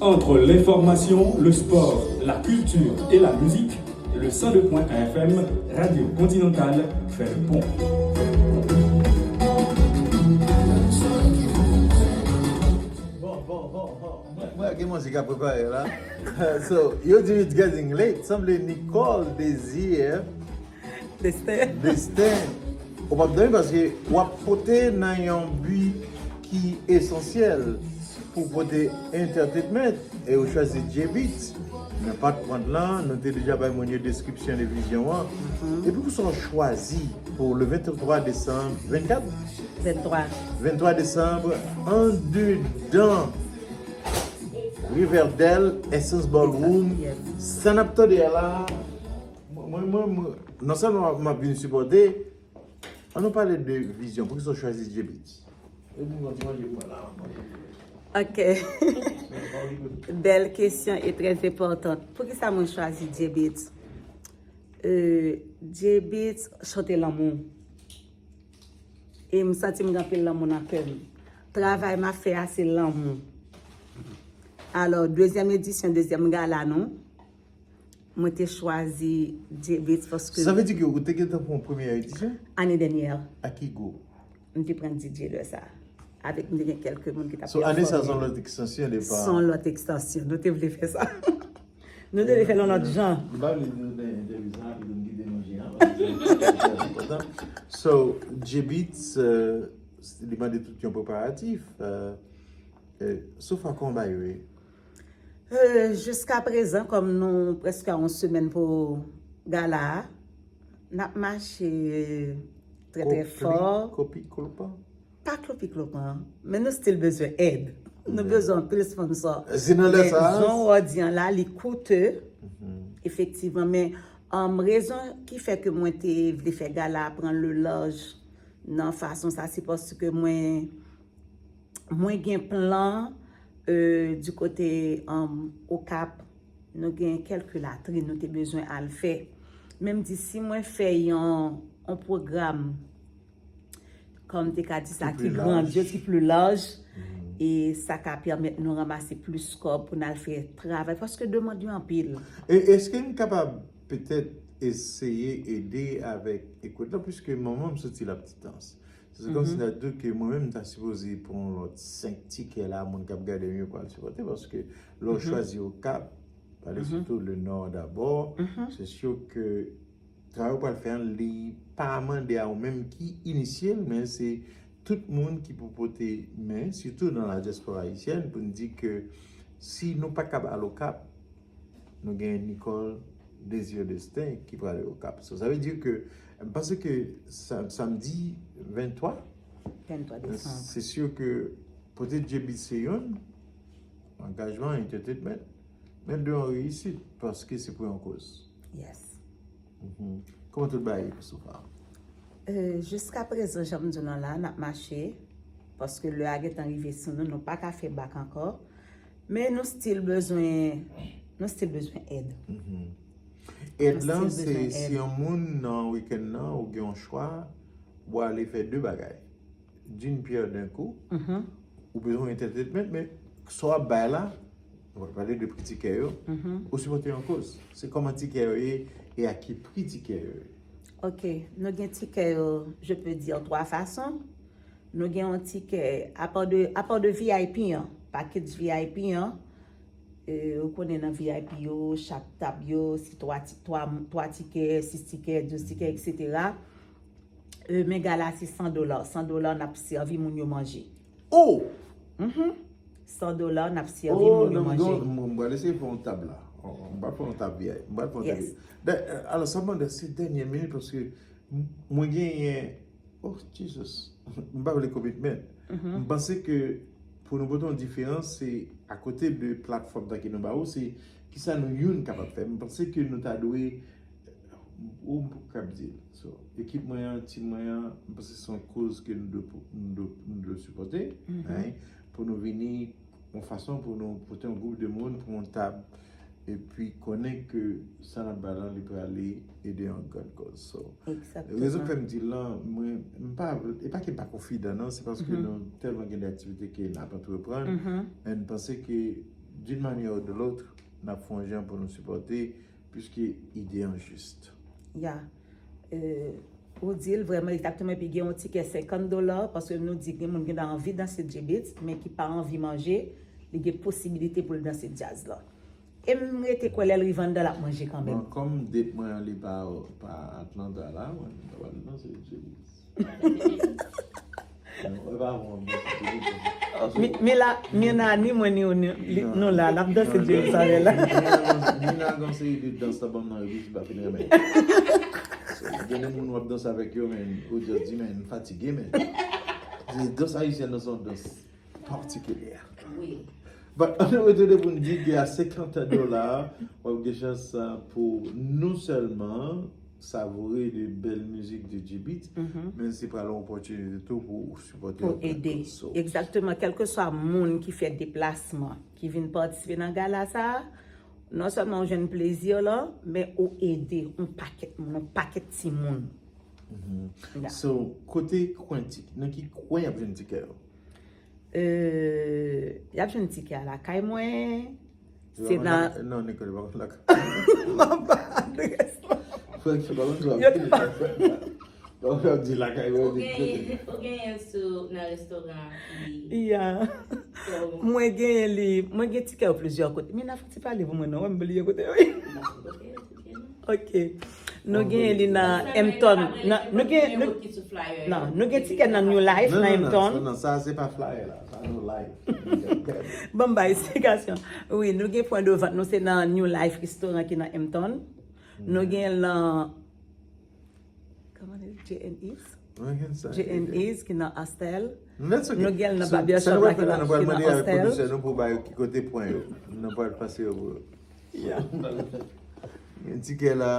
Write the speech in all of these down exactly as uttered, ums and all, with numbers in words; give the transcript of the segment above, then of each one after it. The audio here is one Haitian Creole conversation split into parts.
Entre l'information, le sport, la culture et la musique, le cent deux point un F M, Radio Continentale, fait le pont. Bon, bon, bon, bon. Mwen, mwen gen manje k ap prepare la. So, yo di it's getting late. Sanble Nicole Désir Destin. Destin. Ou p ap dòmi paske w ap pote nan yon bi ki esansyèl pou pote entertainment e ou chwazi J-Beatz. Nan patpwant lan, nou te deja bay moun yo deskripsyon de vizyon an. Epi pou sa w chwazi pou le venntrwa desanm, vennkat? Venntwa. Venntrwa desanm, andedan Riverdale, Essence Ballroom. Yes. Sa n ap tande a la, mwen, mwen, mwen, non sèlman m ap vin sipòte, an nou pale de vizyon, poukisa w chwazi J-Beatz? E pou mwen, ti manje pou mwen la, mwen. Ok. Bèl kesyon e trè enpòtan. Poukisa mwen chwazi J-Beatz? Euh, J-Beatz chante lanmou. E m santi m gen anpil lanmou nan kè m. Travay m ap fè a se lanmou. Alò, dezyèm edisyon, dezyèm gala nou, mwen te chwazi J-Beatz paske Sa vle di ke ou te gentan pran premyè edisyon? Ane dènyè, A ki gwoup? M te pran D J lè sa. Avèk m te gen kèlke moun ki t ap So, ane sa pèfòme. Se yon lòt ekstansyon de pa. Se yon lòt ekstansyon. Nou te vle fè sa. Nou te vle fè l yon lòt jan. M pa vle di nou nan entèvyou sa, epi nou kite nou jan an, paske se enpòtan. So, J-Beatz, euh, li mande tout yon preparatif. Euh, euh, so far, kòman bagay yo ye? Euh, jiska prezan, kòm nou prèske a yon semèn pou gala a, n ap mache trè trè fò. Kopi, kopi, klopan? Pa klopi klopan, men nou still bezwen èd. Nou bezwen anpil sponsor. Se nan lè sa a? Jan w di an la, li koute. Efektivman, men um, rezon ki fè ke mwen te vle fè gala a pran le large nan fason sa, se paske mwen, mwen gen plan euh, du kote um, Okap, nou gen kèlke latrin nou te bezwen al fè. Men m di, si mwen fè yon, yon pwogram, kòm te ka di sa, ki grandyoz, ki pli laj, e sa ka pèmèt nou ranmase plis kòb pou n al fè travay, paske demann yo anpil. E èske n kapab petèt eseye ede avèk ekout la, piske manman m soti Laptitans? Se kòmsi n ta di ke mwen menm m ta sipoze pran yon lòt senk tikè la, moun k ap gade m yo pral sipòte, paske lè w chwazi Okap, pale sitou le Nord d'abord, se si ke travay ou pral fè an, li pa mande a ou menm ki inisye l, men se tout moun ki pou pote men, sitou nan la dyaspora ayisyèn, pou n di ke si nou pa kab al Okap, nou gen Nicole Désir Destin ki prale Okap. So, sa vle di ke, m panse ke sa- samdi venntwa, Venntwa desanm. Se si ke pote J-Beatz se youn, angajman, entertainment, men de yon reyisit, paske se pou yon koz. Yes. Kòman tout bagay ye pou so far? Euh, jiska prezan, jan m di w nan la, n ap mache, paske lè a gentan rive sou nou, nou pa ka fè bak ankò, men nou still bezwen, nou still bezwen èd. Èd Nou lan, still se bezwen si èd. Yon moun nan wikenn nan, ou gen yon chwa, ou ale fè de bagay. D'une pierre deux coups, ou bezwen entertainment, men sa w ap bay la, nou pral pale de pri tikè yo, ou sipòte yon koz. Se kòman tikè yo ye e a ki pri tikè yo ye? Ok, nou gen tikè yo, je peux dire, twa fason. Nou gen yon tikè, apa de, apa de V I P an, package V I P an, euh, ou konnen nan V I P yo, chak tab yo, si twa ti- twa- twa tikè, sis tikè, douz tikè, etsetera. Euh, men gala se san dola. San dola, n ap sèvi moun yo manje. Oh! San dola, n ap sèvi moun yo manje. M pral eseye fè yon tab la. M pral fè yon tab V I P. M pral fè yon tab. Yes. Da- Alò, sa mande se dènye minit paske mwen genyen, oh Jesus, m pa vle commitment. M panse ke pou nou pote yon diferans, se akote de platfòm sa ke nou ba ou, se kisa nou youn kapab fè. M panse ke nou ta dwe ou k ap di l. So, ekip mwen an, tim mwen an, m panse se yon koz ke nou dwe, nou dwe, nou dwe sipòte, hein, pou nou vini yon fason pou nou pote yon gwoup de moun pou yon tab, epi konnen ke sa n ap bay la, li prale ede yon grann kòz. So, rezon k fè m di l lan, mwen, m pa, e pa ke m pa konfidan, non, se paske nou tèlman gen de aktivite ke n ap antreprann, and m panse ke d'une manière ou de l'autre, n ap fè yon jan pou nou sipòte, piske ide an jis. Ya. Euh, ou di l vrèman egzakteman, epi gen yon tikè senkant dola, paske nou di gen moun ki ta anvi danse G-Beats, men ki pa anvi manje, li gen posibilite pou l danse djaz la. E m rete kwè lè l rive anndan l ap manje kanmenm. Bon, kòm date mwen an li pa, pa Atlanta la, mwen, mwen pa pral danse G-Beats. Non, e pa bon, bon, Mi, mi la, mi nan ni mwen ni ou, ni, li, nou la, n ap danse G-Beats avè l la. Ni nan gon seri de dans la banm nan G-Beats, m pa fin renmen. So, gen de moun w ap danse avèk yo, men, ou just di, men, m fatige, men. Se dans ayisyèn nan se yon dans patikilye. Wi. But ann retounen pou n di ke a senkant dola, w ap gen chans uh, pou non sèlman savore de bèl mizik de G-Beats, men se pral yon opòtinite tou pou w sipòte Pou ede. Egzakteman, kèlkeswa moun ki fè deplasman, ki vin patisipe nan gala sa a, non sèlman ou jwenn plezi la, men ou ede yon pakèt moun, yon pakèt timoun. So, kote kwen tikè, nan ki kwen y ap jwenn tikè yo? Euh, y ap jwenn tikè a lakay mwen. Se nan. Non, Nicole, pa konn lakay. Mwen pa adrès la. Frè, se pa konn sa. Yo te pa. Donk, w ap di lakay mwen, ou genyen, ou genyen sou nan restoran ki. Ya. Mwen genyen li, mwen gen tikè yo plizyè kote. Men nan fè ti pale pou mwen non, wè m bliye kote yo ye. Ok. Nou gen li nan Hampton. Nou gen nou, non, nou gen tikè nan New Life nan Hampton. Non, non, sa se pa flyer la. Sa nou live. Bon, bay esplikasyon. Wi, nou gen pwen de vant. Nou se nan New Life Restaurant ki nan Hampton. Nou gen nan Comment is J and E's? J and E's ki nan Astel. Nou gen nan Barbershop la ki nan Astel. Kote pwen yo. Nou pral pase yo pou yo. Gen tikè la.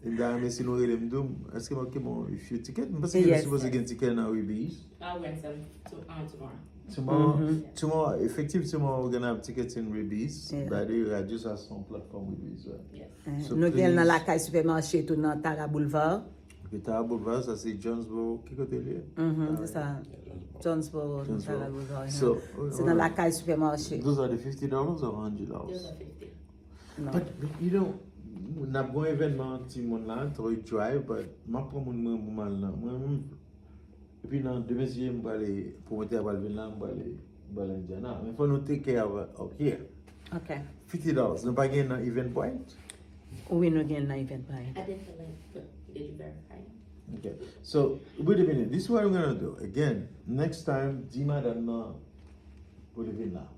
Linda, men si nou rele m dou, èske m ap kembe yon few ticket? M panse ke nou sipoze gen tikè nan Rebeez. I'll rent some to, um, tomorrow. Tomorrow, tomorrow, effective tomorrow, we're gonna have tickets in Rebeez. By the way, radyo sa se yon platform Rebeez, right? Yes. Nou gen nan lakay sipèmache tou nan Tara Boulevard. Ok, Tara Boulevard, sa se Jonesboro, ki kote li ye? Mhm, se sa. Jonesboro, nan Tara Boulevard. Se nan lakay sipèmache. Those are the fifty dollars or hundred dollars? Those are fifty. But, but you know, n ap gen evènman timoun la, toy drive, but m ap pran moun mwen pou m al nan. Mwen menm, epi nan demen si Dye m prale, pwomotè a pral vin la, m prale, m prale Indiana. Men fò nou take care of, of here. Ok. Fifty dollars. Nou pa gen nan Eventbrite? Wi, nou gen nan Eventbrite. I did the link, but did you verify? Okay. So, wait a minute. This is what I'm gonna do. Again, next time, di madanm nan pou li vin la.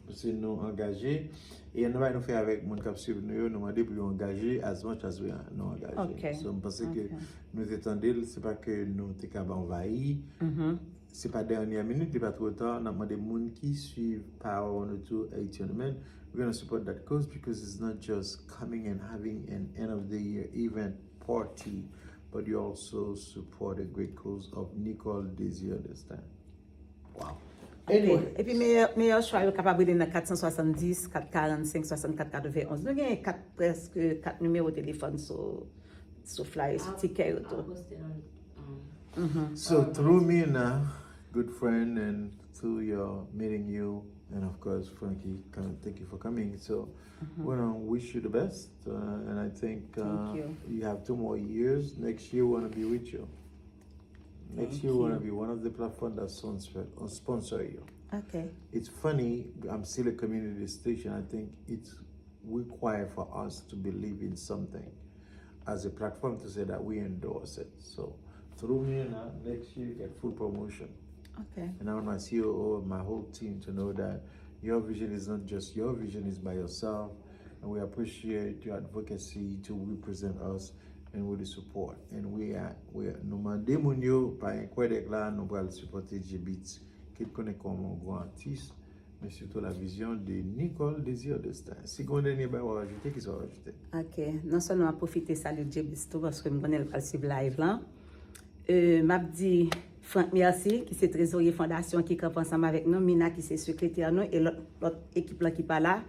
Paske nou angaje. E yon bagay nou fè avèk moun k ap swiv nou yo, nou mande pou yo angaje as much as we are, nou angaje. So, m panse ke nou te tande l, se pa ke nou te kab anvayi. Se pa dènyè minit, li pa twò ta. N ap mande moun ki swiv Power one oh two Entertainment, we're gonna support that cause because it's not just coming and having an end of the year event party, but you also support a great cause of Nicole Désir Destin. Wow. Anyway. Epi meyè, meyè chwa yo kapab rele nan kat san swasanndis, kat karannsenk, swasannkat, katrevenonz. Nou gen kat, prèske kat nimewo telefòn sou, sou flyer, sou tikè yo tou. I'll post it on, um, Mhm. So through Mina, good friend, and through your meeting you, and of course Frankie, come, thank you for coming. So we wanna wish you the best, uh, and I think uh, Thank you. You have two more years. Next year we wanna be with you. Next Thank year we wanna you. Be one of the platform that sponsor, uh, sponsor you. Ok. It's funny, I'm still a community station. I think it's required for us to believe in something as a platform to say that we endorse it. So through me and uh, next year, get full promotion. Ok. And I want my C O O and my whole team to know that your vision is not just your vision, is by yourself. And we appreciate your advocacy to represent us and with the support. And we are, we are, nou mande moun yo, pa enkwè dèk la, nou pral sipòte G-Beats. Kit konnen kòman yon gran atis, men sitou la vision de Nicole Désir Destin. Si gen yon dènye bagay w ap ajoute, kisa w ap ajoute? Ok. Non sèlman m ap pwofite salye G-Beats tou, paske m konnen l pral swiv live lan. Euh, m ap di Frank mèsi, ki se trezorye fondasyon ki kanpe ansanm avèk nou, Mina ki se sekretè nou, e lòt, lòt ekip lan ki pa la.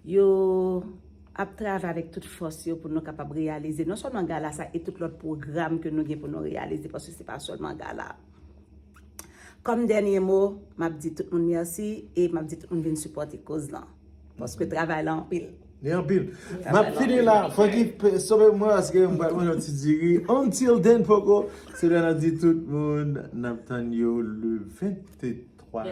Yo ap travay avèk tout fòs yo pou nou kapab reyalize non sèlman gala sa, e tout lòt pwogram ke nou gen pou nou reyalize, paske se pa sèlman gala. Kòm dènye mo, m ap di tout moun mèsi e m ap di tout moun vin sipòte koz lan. Paske travay la anpil. Li anpil. M ap fini la. Francky, sove mwen paske m pral manje yon ti diri. Until then, Poko, se lè n ap di tout moun, n ap tann yo le venntrwa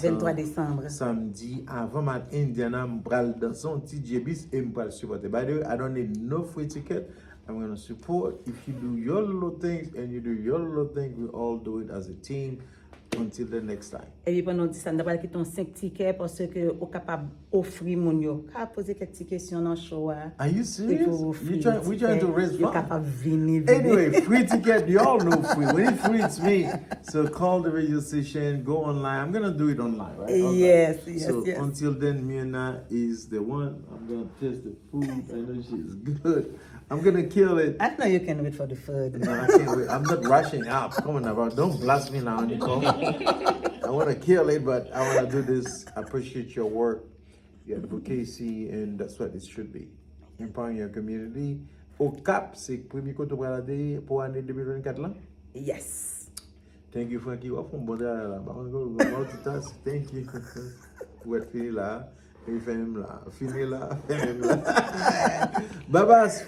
venntrwa desanm. Samdi, avan match Indiana, m pral danse yon ti J B e m pral sipòte. By the way, I don't need no free ticket. I'm gonna support. If you do your little things and you do your little things, we all do it as a team. Until the next time. Epi pandan w di sa, n ta pral kite yon senk tikè paske ou kapab ofri moun yo. Ka poze kèk ti kesyon nan show a. Are you serious? You try, we trying to raise Yo fund. Kapab vini vini. Anyway, free ticket, y'all know free. When it's free, it's me. So call the radio station, go online. I'm gonna do it online, right? Online. Yes, yes, So yes. Until then, Mirna is the one. I'm gonna taste the food. I know she's good. I'm gonna kill it. I know you can wait for the food. No, I can't wait. I'm not rushing up. Come on now, bro. Don't blast me now, Nicole. I want to kill it, but I want to do this. I appreciate your work, your advocacy, and that's what it should be. Empowering your community. Okap, se premye kote w pral ateri pou ane de mil vennkat lan? Yes. Thank you, Francky. W ap fè yon bon travay la. Pa konn kon multitask. Thank you. Ou wè fini la. Epi fè menm la. Fini la. Fè menm la. Babas.